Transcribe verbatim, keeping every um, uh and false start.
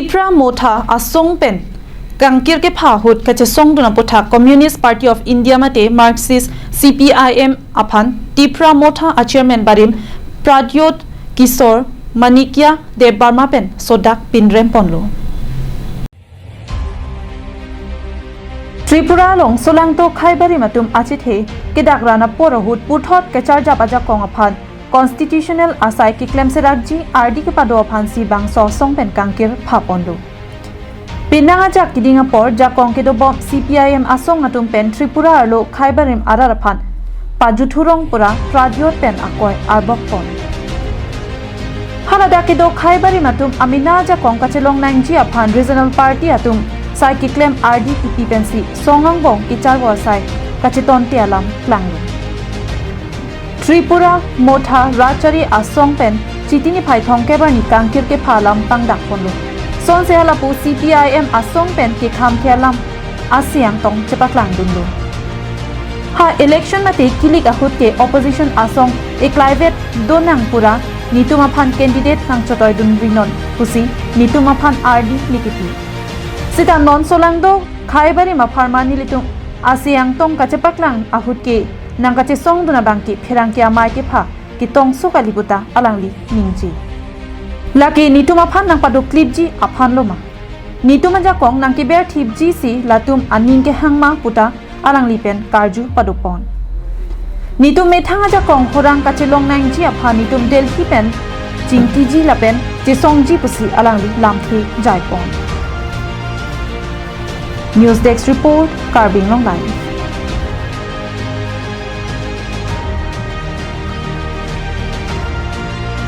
Tipra Motha asong pen kangkir kepha ahut kachesongdun aputhak Communist Party of India mate Marxist C P I M aphan Tipra Motha a chairman barim Pradyot Kishore Manikya Debbarma pen sodak pinrem ponlo. Tripura along solangdo khaibarim atum achethe kedak ran apor ahut puthot kacharjap ajakong aphan constitutional asai keklem serakji ardi kepado aphansi bangso asong pen kangkir pha ponlo. Penang ajak keding apor jakong kedobom C P I M asong atum pen Tripura arlo khaibarim arat aphan pajuthurong pura Pradyot pen akoi arbok pon. Haladak kedo khaibarim atum amena ajakong kachelong nangji aphan regional party atum sai keklem ardi kipi pensi song angbong kecharvo asai kachetonte alam klanglo. Tripura Motha Rajchari asong pen Chiti niphai thomkep arni kangkir kepha alam pangdak ponlo. Sonse halapu C P I M asong pen kekham ke alam asi angtong chepaklangdunlo. Ha election mate kilik ahut ke opposition asong eklaivet donang pura netum aphan candidate nangchotoidun rinon pusi netum aphan ardi nikipi. Sita non solangdo khaibarim apharman nelitum asi angtong kachepaklang ahut ke nangkachesongdun abangke pherangke amei kepha ketongso kali puta alangli ningje. Lake netum aphan nangpadoklipji aphan loma, netum ajakong nangkeber thipji si latum aning kehang ma puta alangli pen karju padopon. Netum methang ajakong horang kachelong nangji aphan netum Delhi pen chingkiji lapen chesongji pusi alangli lamthe jaipon. News Desk Report, Karbi Anglong Live.